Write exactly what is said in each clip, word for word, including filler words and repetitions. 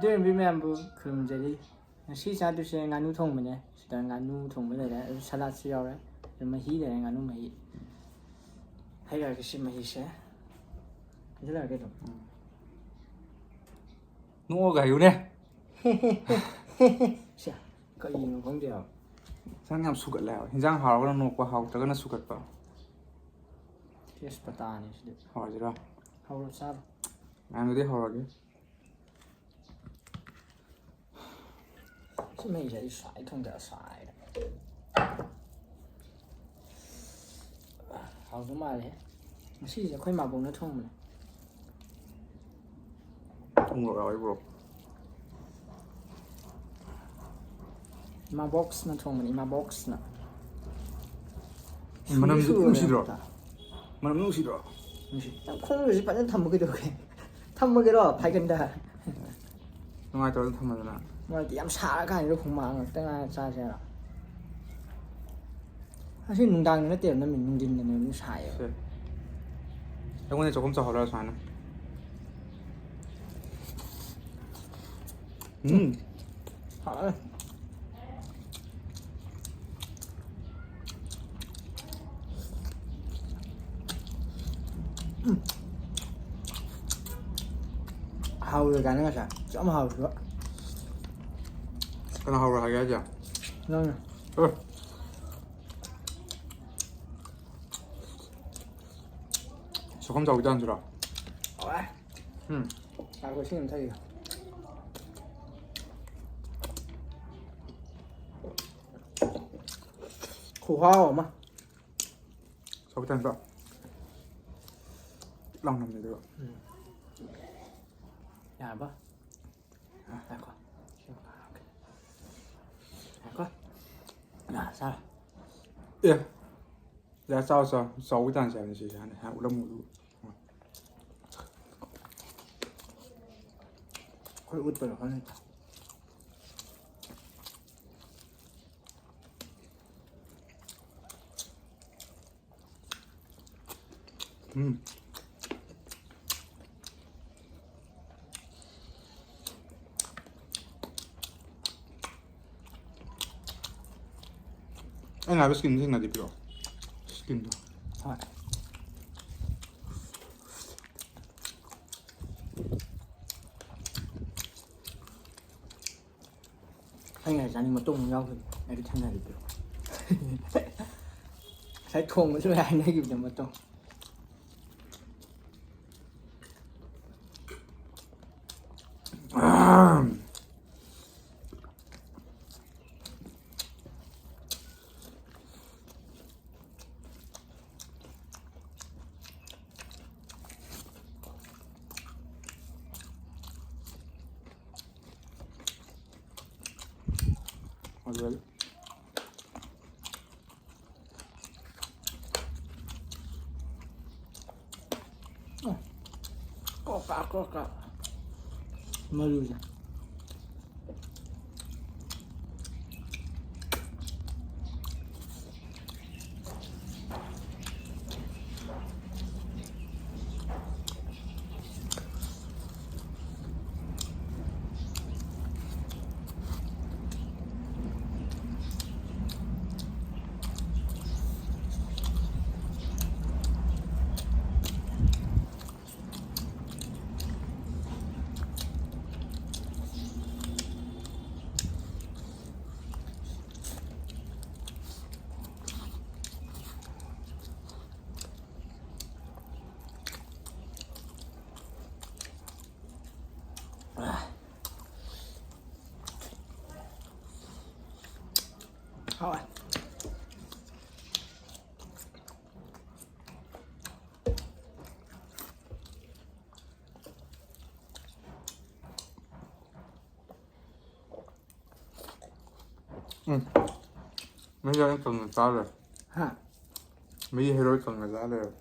ꯏꯆꯦ ꯃꯌꯥꯝꯕꯨ ꯈꯨꯔꯨꯝꯖꯔꯤ꯫ ꯉꯁꯤ ꯆꯥꯗꯣꯏꯁꯦ ꯉꯥꯅꯨ ꯊꯣꯡꯕꯅꯦ꯫ ꯁꯤꯗ ꯉꯥꯅꯨ ꯊꯣꯡꯕ ꯂꯩꯔꯦ, ꯑꯗꯨ ꯁꯂꯥꯠꯁꯨ ꯌꯥꯎꯔꯦ, ꯑꯗꯨ ꯃꯍꯤ ꯂꯩꯔꯦ, ꯉꯥꯅꯨ ꯃꯍꯤ꯫ ꯍꯩꯔꯛꯑꯒꯦ ꯁꯤ ꯃꯍꯤꯁꯦ꯫ ꯍꯩꯖꯤꯜꯂꯛꯑꯒꯦ ꯑꯗꯨꯝ꯫ ꯅꯣꯛꯑꯒ ꯍꯩꯌꯨꯅꯦ꯫ ꯁꯦ, ꯀꯔꯤꯅꯣ ꯈꯪꯗꯦ ꯍꯥꯏꯕ꯫ ꯏꯟꯁꯥꯡ ꯌꯥꯝ ꯁꯨꯒꯠꯂꯦ ꯍꯥꯏꯕ꯫ ꯏꯟꯁꯥꯡ ꯍꯥꯎꯔꯒꯅ ꯅꯣꯛꯄ, ꯍꯥꯎꯇ꯭ꯔꯒꯅ ꯁꯨꯒꯠꯄ꯫ ꯇꯦꯖꯄꯇꯥꯅꯤ ꯁꯤꯗꯤ꯫ ꯍꯧꯔꯁꯤꯔꯣ? ꯍꯧꯔꯣ, ꯆꯥꯔꯣ꯫ ꯃꯌꯥꯝꯗꯨꯗꯤ ꯍꯧꯔꯒꯦ꯫ ꯁꯤ ꯃꯩꯁꯦ ꯑꯩ ꯁꯥꯏ ꯈꯪꯗꯦ, ꯁꯥꯏ꯫ ꯍꯥꯎꯗꯧ ꯃꯥꯜꯂꯦ꯫ ꯉꯁꯤꯁꯦ ꯑꯩꯈꯣꯏ ꯃꯥꯕꯣꯛꯅ ꯊꯣꯡꯕꯅꯦ꯫ ꯎ ꯃꯣꯔꯣꯛ ꯌꯥꯎꯋꯦ, ꯕ꯭ꯔꯣ꯫ ꯏꯃꯥ ꯕꯣꯛꯁꯅ ꯊꯣꯡꯕꯅꯤ, ꯏꯃꯥ ꯕꯣꯛꯁꯅ꯫ ꯃꯅꯝꯁꯤ ꯁꯨꯔꯦ ꯅꯨꯡꯁꯤꯗ꯭ꯔꯣ? ꯑꯝꯇ꯫ ꯃꯅꯝ ꯅꯨꯡꯁꯤꯗ꯭ꯔꯣ? ꯅꯨꯡꯁꯤ꯫ ꯅꯪ ꯈꯣꯡꯗꯨꯁꯨ ꯐꯖꯅ ꯊꯝꯃꯨ ꯀꯩꯗꯧꯒꯦ? ꯊꯝꯃꯒꯦꯔꯣ ꯐꯥꯏꯒꯟꯗ? ꯅꯨꯡꯉꯥꯏꯇꯕꯗ ꯊꯝꯃꯗꯅ꯫ ꯅꯨꯡꯉꯥꯏꯇꯦ, ꯌꯥꯝ ꯁꯥꯔ ꯀꯥꯟꯁꯤꯗ ꯍꯨꯃꯥꯡ ꯉꯥꯛꯇ ꯉꯥꯏꯔ ꯆꯥꯁꯦ ꯍꯥꯏꯔꯣ? ꯑꯁꯤ ꯅꯨꯡꯗꯥꯡꯗ ꯅꯠꯇꯦꯕ ꯅꯝꯃꯤ, ꯅꯨꯡꯊꯤꯟꯗꯅꯦꯕ ꯑꯗꯨꯝ ꯁꯥꯏꯌꯦꯕ꯫ ꯁꯦ꯫ ꯑꯩꯉꯣꯟꯗ ꯆꯥꯛꯈꯨꯝ ꯆꯥꯎꯍꯜꯂꯣ ꯁꯨꯃꯥꯏꯅ꯫ ꯎꯝ꯫ ꯍꯥꯎꯔꯦ꯫ ꯎꯝ꯫ ꯍꯥꯎꯔꯦ ꯀꯥꯏꯅ ꯉꯁꯥꯏ꯫ ꯌꯥꯝ ꯍꯥꯎꯔꯦꯕ꯫ ꯀꯅꯥ ꯍꯥꯎꯔꯦ ꯍꯥꯏꯒꯦ ꯍꯥꯏꯁꯦ? ꯅꯪꯅ꯫ ꯑꯦ꯫ ꯆꯥꯛꯈꯨꯝ ꯆꯥꯎꯕꯤ ꯇꯥꯟꯁꯤꯔꯣ? ꯍꯥꯎꯔꯦ꯫ ꯎꯝ꯫ ꯉꯥꯏꯈꯣ, ꯏꯁꯤꯡ ꯑꯃ ꯊꯛꯈꯤꯒꯦ꯫ ꯈꯨꯍꯥꯎ ꯑꯃ꯫ ꯆꯥꯎꯕꯤ ꯇꯥꯟꯁꯤꯔꯣ? ꯄꯤꯛ ꯂꯥꯎ ꯅꯝꯃꯦ ꯑꯗꯨꯒ꯫ ꯎꯝ꯫ ꯌꯥꯔꯕ? ꯉꯥꯏꯈꯣ꯫ ꯉꯥꯏꯈꯣ꯫ ꯑ, ꯆꯥꯔꯣ꯫ ꯑꯦ꯫ ꯌꯥ, ꯆꯥꯎ, ꯆꯥꯎ꯫ ꯆꯥꯎꯕꯤ ꯇꯥꯟꯁꯦ ꯍꯥꯏꯕꯅꯤ ꯁꯤꯁꯦ꯫ ꯍꯥꯟꯅ, ꯍꯥꯟꯅ ꯎꯠꯂꯝꯃꯨ ꯑꯗꯨ꯫ ꯑꯩꯈꯣꯏ ꯎꯠꯄꯗꯣ ꯈꯪꯉꯦ꯫ ꯎꯝ꯫ ꯅꯪ ꯍꯥꯏꯕ ꯁ꯭ꯀꯤꯟꯗꯣ ꯊꯦꯡꯅꯗ꯭ꯔꯤꯕ꯭ꯔꯣ? ꯁ꯭ꯀꯤꯟꯗꯣ꯫ ꯍꯣꯏ꯫ ꯑꯩꯅ ꯆꯥꯅꯤꯡꯕ ꯃꯇꯣꯡ ꯑꯃ ꯌꯥꯎꯈꯤꯕꯅꯤ, ꯑꯩꯗꯤ ꯊꯦꯡꯅꯔꯤꯕ꯭ꯔꯣ? ꯉꯁꯥꯏ ꯊꯣꯡꯕꯁꯨ ꯂꯣꯏ ꯍꯥꯏꯅꯈꯤꯕꯗ ꯃꯇꯣꯡ꯫ ꯀꯣꯛ ꯀꯥ ꯀꯣꯛ ꯀꯥ꯫ ꯃꯔꯨꯁꯦ꯫ ꯍꯥꯎꯋꯦ꯫ ꯎꯝ꯫ ꯃꯍꯤ ꯍꯣꯔꯦꯟ ꯀꯪꯅ ꯆꯥꯔ ꯂꯣꯏꯔꯦ꯫ ꯍꯥ? ꯃꯍꯤ ꯍꯩꯔꯣꯏ ꯀꯪꯅ ꯆꯥꯔ ꯂꯣꯏꯔꯦ꯫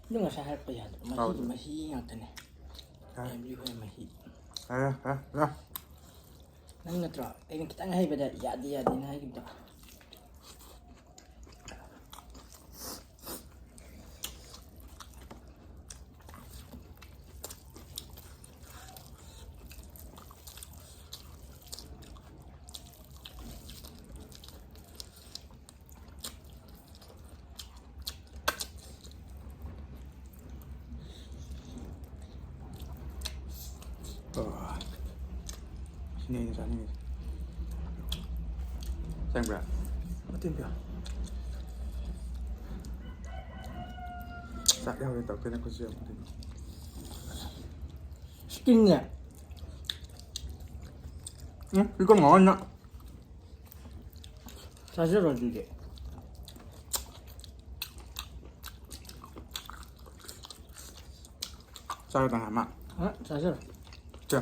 ꯑꯗꯨ ꯉꯁꯥꯏ ꯍꯥꯏꯔꯛꯄ ꯌꯥꯗ꯭ꯔꯣ? ꯃꯍꯤ, ꯍꯥꯎꯗ꯭ꯔꯣ? ꯃꯍꯤ ꯉꯥꯛꯇꯅꯦ꯫ ꯌꯥꯔꯦ꯫ ꯐꯦꯃꯤꯂꯤ ꯍꯣꯏ ꯃꯍꯤ꯫ ꯌꯥꯔꯦ, ꯌꯥꯔꯦ, ꯌꯥꯔꯦ꯫ ꯅꯪ ꯅꯠꯇ꯭ꯔꯣ? ꯑꯩꯅ ꯈꯤꯇꯪ ꯍꯩꯕꯗ ꯌꯥꯗꯦ ꯌꯥꯗꯦꯅ ꯍꯥꯏꯈꯤꯕꯗꯣ꯫ ꯁꯤꯅꯦ ꯑꯩꯅ ꯆꯥꯅꯤꯡꯉꯤꯁꯦ꯫ ꯆꯪꯕ꯭ꯔꯥ? ꯃꯇꯦꯡ ꯄꯤꯌꯨ꯫ ꯆꯥꯛ ꯌꯥꯎꯔꯦ ꯇꯧꯔꯛꯇꯣꯏꯅꯦ ꯑꯩꯈꯣꯏꯁꯨ ꯌꯥꯝ ꯁ꯭ꯀꯤꯟꯅꯦ꯫ ꯎꯝ, ꯁꯤ ꯀꯩꯅꯣ ꯉꯥꯎꯔꯤꯅ꯫ ꯆꯥꯖꯔꯣ ꯑꯗꯨꯗꯤ꯫ ꯆꯥꯔꯣ ꯇꯪꯈꯥꯏ ꯑꯃ꯫ ꯑ, ꯆꯥꯖꯔꯣ꯫ ꯆꯥ꯫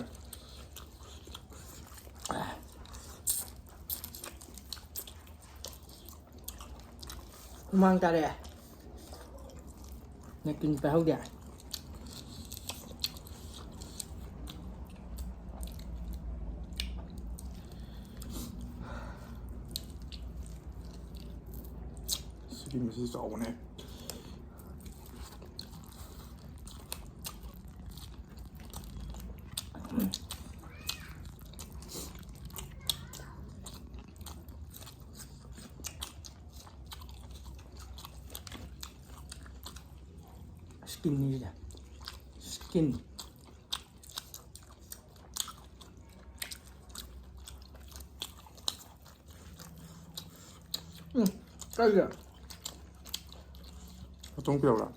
ꯍꯨꯃꯥꯡ ꯇꯥꯔꯛꯑꯦ꯫ ꯅꯦꯀꯤꯟ ꯄꯥꯏꯍꯧꯗꯦ꯫ ꯁꯤꯒꯤ ꯃꯁꯤ ꯆꯥꯎꯕꯅꯦ꯫ ꯁ꯭ꯀꯤꯟꯅꯤ ꯁꯤꯗꯤ꯫ ꯁ꯭ꯀꯤꯟ꯫ ꯎꯝ, ꯀꯩꯒꯤ? ꯑꯆꯣꯡ ꯄꯤꯔꯛꯎꯔꯥ?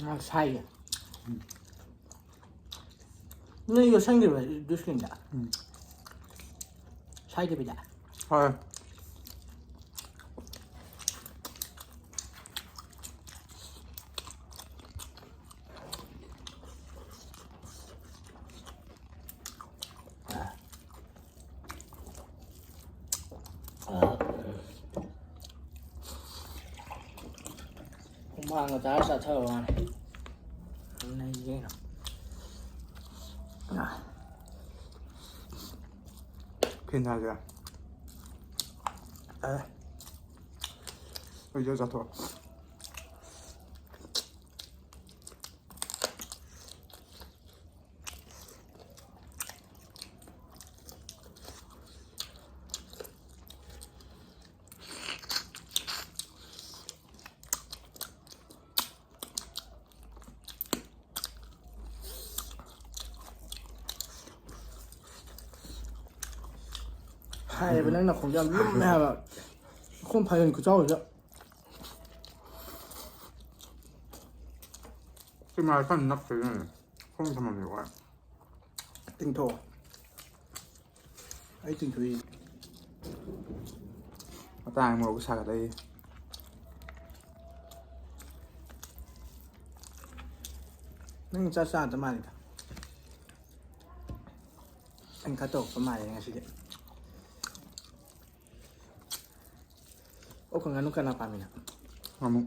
ꯉꯥ ꯁꯥꯏꯌꯦ꯫ ꯎꯝ꯫ ꯅꯣꯏ ꯌꯣꯠꯁꯟꯈꯤꯕ꯭ꯔꯥ ꯑꯗꯨ ꯁ꯭ꯀꯤꯟꯗ? ꯎꯝ꯫ ꯁꯥꯏꯗꯕꯤꯗ? ꯍꯣꯏ꯫ ꯍꯨꯃꯥꯡꯒ ꯇꯥꯔ ꯆꯥꯊꯕ ꯋꯥꯅꯤ꯫ ꯅꯩꯌꯦ꯫ ꯐꯦꯟ ꯊꯥꯒꯦꯔꯥ? ꯑꯦ꯫ ꯑꯩꯁꯨ ꯆꯥꯊꯣꯛꯑꯣ꯫ ꯍꯥꯏꯔꯦꯕ, ꯅꯪ ꯅꯈꯣꯡꯗꯣ ꯌꯥꯝ ꯂꯨꯝꯃꯦ ꯍꯥꯏꯕ꯫ ꯃꯈꯣꯡ ꯐꯥꯏꯒꯟ ꯈꯨꯆꯥꯎꯁꯤꯗ꯫ ꯁꯤ ꯃꯥ ꯈꯔ ꯅꯞꯇꯣꯏꯅꯦ꯫ ꯈꯣꯡ ꯊꯝꯃꯝꯃꯦ ꯋꯥ꯫ ꯇꯤꯡꯊꯣꯛꯑꯣ꯫ ꯑꯩ ꯇꯤꯡꯊꯣꯛꯏ꯫ ꯃꯇꯥꯡ ꯃꯣꯔꯣꯛ ꯁꯥꯒꯠꯂꯛꯏ꯫ ꯅꯪ ꯆꯥꯛ ꯆꯥꯗ ꯃꯥꯜꯂꯤꯗ꯫ ꯑꯩꯅ ꯈꯔ ꯇꯧꯔꯛꯄ ꯃꯥꯜꯂꯦ ꯉꯁꯤꯗꯤ꯫ ꯑꯣꯛꯀ ꯉꯥꯅꯨ ꯀꯅꯥ ꯄꯥꯝꯃꯤꯅꯣ? ꯉꯥꯅꯨ꯫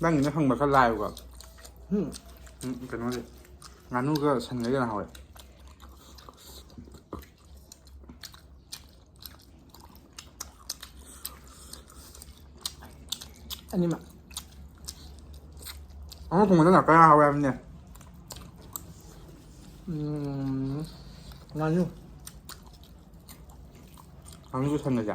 ꯅꯪꯒꯤꯅ ꯍꯪꯕ ꯈꯔ ꯂꯥꯏꯕꯀꯣ꯫ ꯎꯝ꯫ ꯎꯝ, ꯀꯩꯅꯣꯗꯤ꯫ ꯉꯥꯅꯨꯒ ꯁꯟꯒꯗꯤ ꯀꯅꯥ ꯍꯥꯎꯋꯦ? ꯑꯅꯤꯃꯛ꯫ ꯑꯃ ꯊꯣꯡꯕꯗ ꯉꯥꯛꯇ ꯉꯥꯏꯍꯧꯋꯦ ꯍꯥꯏꯕꯅꯦ꯫ ꯎꯝ, ꯉꯥꯅꯨ꯫ ꯉꯥꯅꯨꯒ ꯁꯟꯒꯁꯦ꯫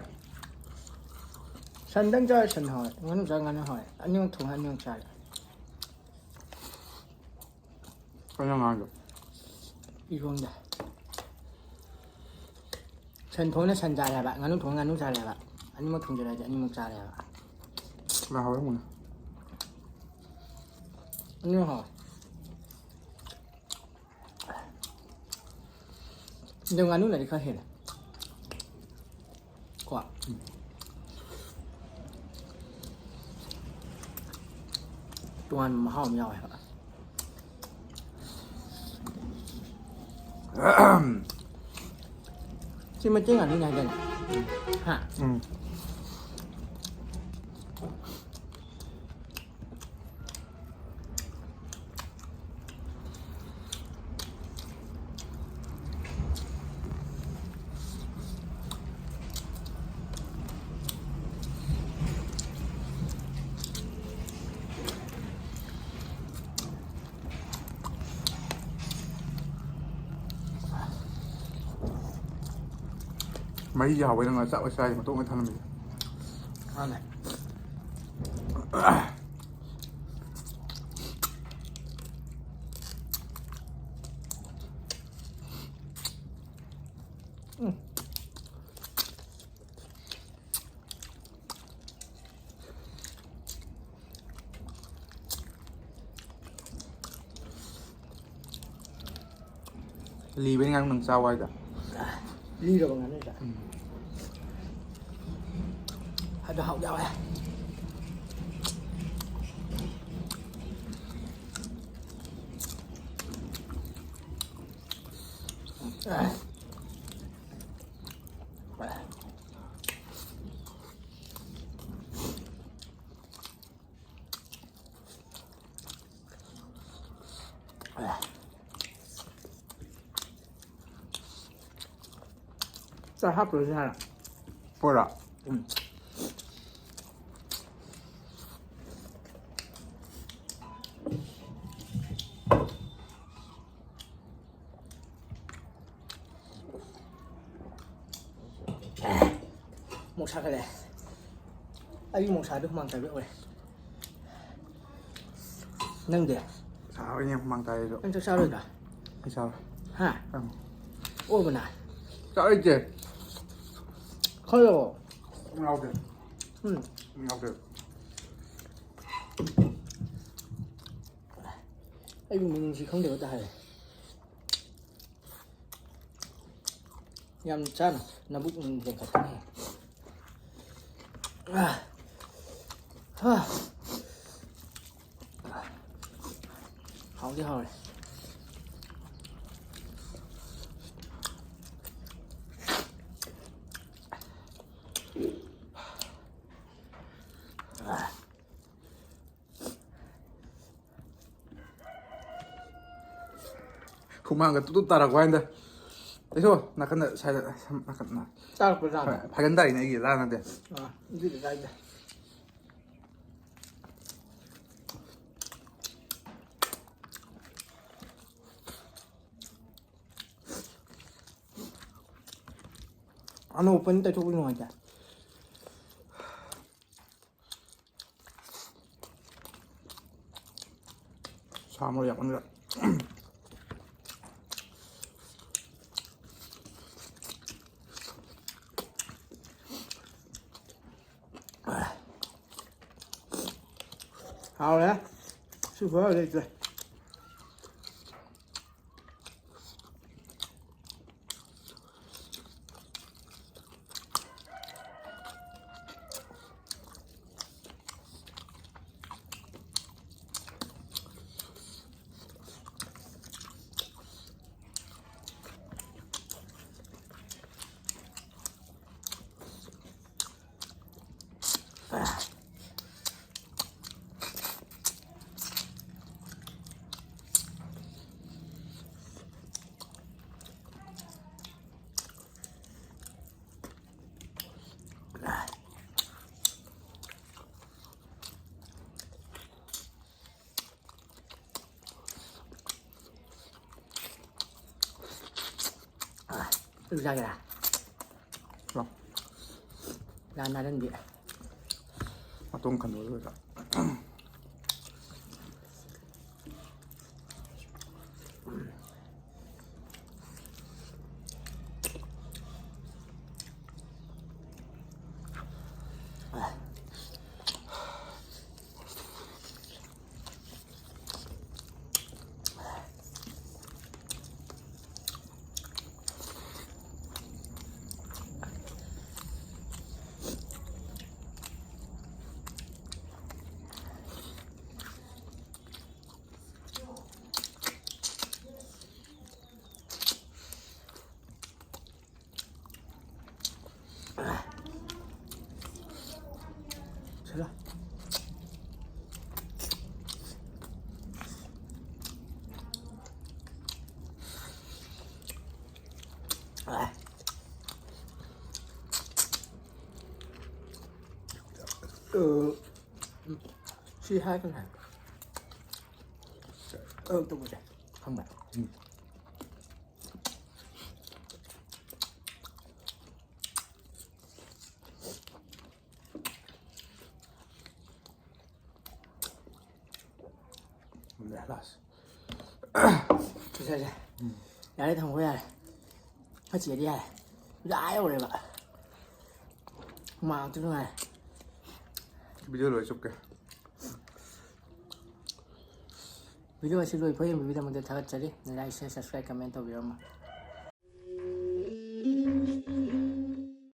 ꯁꯟꯗꯪ ꯆꯥꯔ ꯁꯟ ꯍꯥꯎꯋꯦ, ꯉꯥꯅꯨ ꯆꯥꯔ ꯉꯥꯅꯨ ꯍꯥꯎꯋꯦ꯫ ꯑꯅꯤꯃꯛ ꯊꯣꯡꯉ ꯑꯅꯤꯃꯛ ꯆꯥꯔꯦ꯫ ꯀꯩꯅꯣ ꯉꯥꯡꯗꯣ? ꯏꯔꯣꯟꯗꯦ꯫ ꯁꯟ ꯊꯣꯡꯅ ꯁꯟ ꯆꯥꯔꯦ ꯍꯥꯏꯕ, ꯉꯥꯅꯨ ꯊꯣꯡꯅ ꯉꯥꯅꯨ ꯆꯥꯔꯦ ꯍꯥꯏꯕ꯫ ꯑꯅꯤꯃꯛ ꯊꯣꯡꯖꯔꯗꯤ ꯑꯅꯤꯃꯛ ꯆꯥꯔꯦ ꯍꯥꯏꯕ꯫ ꯂꯥꯛꯍꯧꯔꯦ ꯃꯨꯟꯅ꯫ ꯑꯅꯤꯃꯛ ꯍꯥꯎꯋꯦ꯫ ꯑꯗꯣ ꯉꯥꯅꯨꯅꯗꯤ ꯈꯔ ꯍꯦꯜꯂꯦ꯫ ꯀꯣ꯫ ꯇꯣꯉꯥꯟꯕ ꯃꯍꯥꯎ ꯑꯃ ꯌꯥꯎꯋꯦ ꯍꯥꯏꯕ꯫ ꯁꯤ ꯃꯩꯇꯩ ꯉꯥꯅꯨꯅꯦ ꯍꯥꯏꯗꯥꯏꯅꯦ? ꯍꯥ? ꯎꯝ꯫ ꯃꯍꯤꯁꯦ ꯍꯥꯎꯕꯩ ꯅꯪꯅ ꯆꯥꯛ ꯑꯣꯏ ꯆꯥꯏ ꯃꯇꯣꯛ ꯑꯣꯏ ꯊꯝꯂꯝꯃꯤꯁꯦ꯫ ꯃꯥꯅꯦ꯫ ꯂꯤꯕꯩ ꯉꯥꯅꯨ ꯅꯪ ꯆꯥꯎ ꯍꯥꯏꯗꯣ꯫ ꯂꯤꯔꯕ ꯉꯥꯅꯨꯗ꯫ ꯎꯝ꯫ ꯑꯗꯣ ꯍꯥꯎ ꯌꯥꯎꯋꯦ꯫ ꯆꯥꯛ ꯍꯥꯞꯄ꯭ꯔꯣ ꯁꯤ ꯍꯥꯟꯅ? ꯄꯣꯔꯥ꯫ ꯎꯝ꯫ ꯃꯣꯔꯣꯛ ꯁꯥꯒꯠꯂꯦ꯫ ꯑꯩꯒꯤ ꯃꯣꯔꯣꯛ ꯁꯥꯗꯣ ꯍꯨꯃꯥꯡ ꯇꯥꯕ ꯑꯣꯏꯔꯦ꯫ ꯅꯪꯗꯤ? ꯁꯥꯕꯅꯤꯅ ꯍꯨꯃꯥꯡ ꯇꯥꯏ ꯑꯩꯁꯨ꯫ ꯅꯪ ꯆꯥꯛ ꯆꯥꯔꯣꯏꯗ꯭ꯔꯣ? ꯑꯩ ꯆꯥꯔꯣꯏ꯫ ꯍꯥ? ꯎꯝ꯫ ꯑꯣꯛꯑꯕ ꯅꯪ? ꯆꯥꯛ ꯂꯩꯇꯦ꯫ ꯈꯜꯂꯣ꯫ ꯌꯥꯎꯗꯦ꯫ ꯎꯝ꯫ ꯌꯥꯎꯗꯦ꯫ ꯑꯩꯕꯨ ꯃꯤꯅꯨꯡꯁꯤ ꯈꯪꯗꯕ ꯇꯥꯔꯦ꯫ ꯌꯥꯝ ꯆꯥꯅ ꯅꯕꯨꯛ ꯂꯦꯡꯈꯠꯀꯅꯤ꯫ ꯑꯥ꯫ ꯍꯥ꯫ ꯍꯥꯎꯗꯤ ꯍꯥꯎꯔꯦ꯫ ꯍꯨꯃꯥꯡꯒ ꯇꯨꯞ ꯇꯨꯞ ꯇꯥꯔꯛꯄ ꯍꯥꯏꯅꯤꯗ꯫ ꯀꯩꯁꯨ ꯅꯥꯀꯟꯗ ꯁ꯭ꯋꯥꯏꯗ ꯁꯝ ꯅꯥꯀꯟꯗ꯫ ꯆꯥꯔꯛꯄ ꯆꯥꯗ꯫ ꯍꯣꯏ, ꯐꯥꯏꯒꯟ ꯇꯥꯔꯤꯅꯦ ꯑꯩꯒꯤ ꯂꯥ ꯅꯠꯇꯦ꯫ ꯑꯥ, ꯑꯗꯨꯗꯤ ꯀꯥꯏꯗꯦ꯫ ꯑꯅꯧꯕ ꯄꯅꯤ ꯇꯩꯊꯣꯛꯄ ꯅꯨꯡꯉꯥꯏꯇꯦ꯫ ꯁꯥ ꯃꯔꯣꯏ ꯌꯥꯛꯃꯟꯈ꯭ꯔꯦ꯫ ꯍꯥꯎꯔꯦ꯫ ꯁꯤ ꯈꯔ ꯂꯩꯇ꯭ꯔꯦ꯫ ꯑꯗꯨ ꯆꯥꯒꯦꯔꯥ? ꯂꯥꯛ꯫ ꯂꯥꯛ ꯅꯥꯔꯟꯕꯤ꯫ ꯃꯇꯣꯡ ꯈꯟꯗꯣꯛꯑ ꯂꯣꯏꯔꯦ꯫ ꯁꯤꯂ꯫ ꯁꯤ ꯍꯥꯏꯔꯒꯅꯦ꯫ ꯑ, ꯇꯧꯕꯁꯦ ꯈꯪꯕ꯭ꯔꯥ? ꯎꯝ꯫ ꯂꯥꯁ꯫ ꯁꯦ, ꯁꯦ, ꯁꯦ꯫ ꯌꯥꯔꯦ, ꯊꯝꯈꯣ ꯌꯥꯔꯦ꯫ ꯈꯔ ꯆꯦꯗꯤ ꯌꯥꯔꯦ꯫ ꯑꯥ ꯌꯧꯔꯦꯕ꯫ ꯍꯨꯃꯥꯡ ꯉꯥꯛꯇ ꯅꯨꯡꯉꯥꯏꯔꯦ꯫ ꯚꯤꯗꯤꯑꯣ ꯂꯣꯏ ꯆꯨꯞꯀꯦ꯫ ꯚꯤꯗꯤꯑꯣ ꯑꯁꯤ ꯂꯣꯏ ꯐꯥꯎ ꯌꯦꯡꯕꯤꯕꯒꯤꯗꯃꯛꯇ ꯊꯥꯒꯠꯆꯔꯤ꯫ Like, share, subscribe, comment ꯇꯧꯕꯤꯔꯝꯃꯣ꯫